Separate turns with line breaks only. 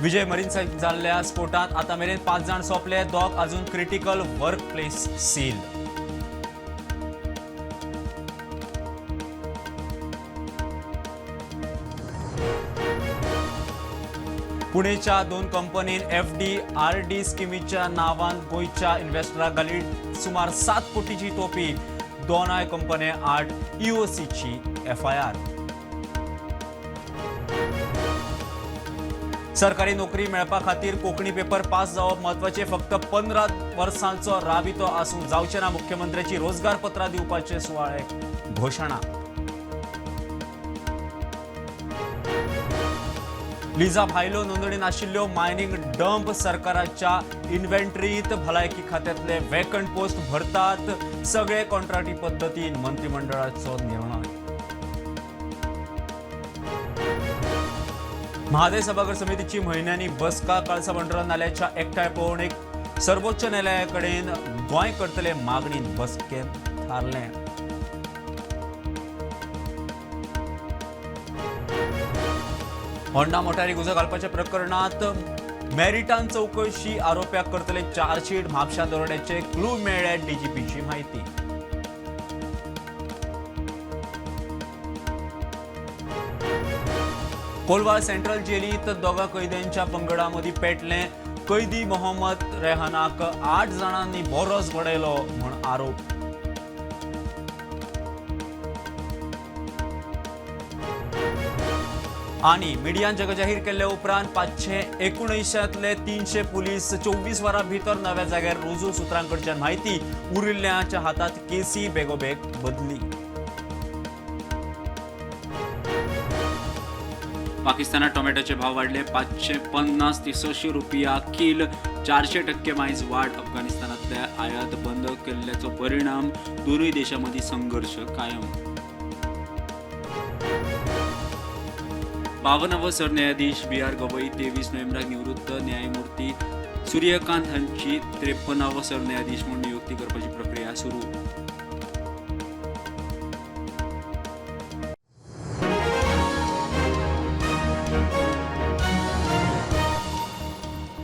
विजय मरीन्साक जाल्ल्या स्फोटांत आतां मेरेन 5 जाण सोंपले, 2 अजून क्रिटिकल वर्क प्लेस सील. पुणेच्या 2 कंपनीन FDRD स्किमीच्या नावान गोंयच्या इन्व्हेस्टराक घाली सुमार 7 कोटीची टोपी. दोनाय कंपनी आड EOCची FIR. सरकारी नोकरी मेळपा खातीर कोंकणी पेपर पास जावप म्हत्वाचें. फक्त 15 वर्सांचो राबितो आसूंक जावचें ना. मुख्यमंत्र्याची रोजगार पत्रां दिवपाचे सुवाळ्याक घोशणा. लिजा भायलो नोंदणी नाशिल्ल्यो मायनिंग डंप सरकाराच्या इन्व्हेंटरीत. भलायकी खात्यांतले वेकंट पोस्ट भरतात सगळे कॉन्ट्रॅक्टी पद्दतीन. मंत्रिमंडळाचो निर्णय. म्हादय सभाघर समितीची म्हयन्यांनी बसका. कळसा भांडुरा नाल्याच्या एकठांय पळोवणेक सर्वोच्च न्यायालया कडेन गोंय करतले मागणीन बसकेंत थारलें. होंडा मोटारीक उजो घालपाच्या प्रकरणात मेरिटान चौकशी. आरोप्याक करतले चार्जशीट. म्हापशा दरोड्याचे क्लू मेळ्ळ्या. डीजीपीची माहिती. कोलवाळ सेंट्रल जेलीत 2 कैद्यांच्या पंगडामदी पेटलें. कैदी मोहम्मद रेहानाक 8 जाणांनी बोरोस बडयलो म्हूण आरोप. आनी मिडियान जगजाहीर केल्ल्या उपरांत 579 300 पुलीस 24 वरां भितर नव्या जाग्यार रुजू. सूत्रांकडच्यान माहिती. उरिल्ल्यांच्या हातात केसी बेगोबेग बदली. पाकिस्तानात टोमॅटोचे भाव वाढले 550 ते 600 रुपया किल. 400% मायज वाढ. अफगाणिस्तानातल्या आयात बंद केल्ल्याचो परिणाम. दोनूय देशांमध्ये संघर्ष कायम. 52वो सरन्यायाधीश BR Gavai 23 नोव्हेंबराक निवृत्त. न्यायमूर्ती सूर्यकांत हांची 53वो सरन्यायाधीश म्हूण नियुक्ती करपाची प्रक्रिया सुरू.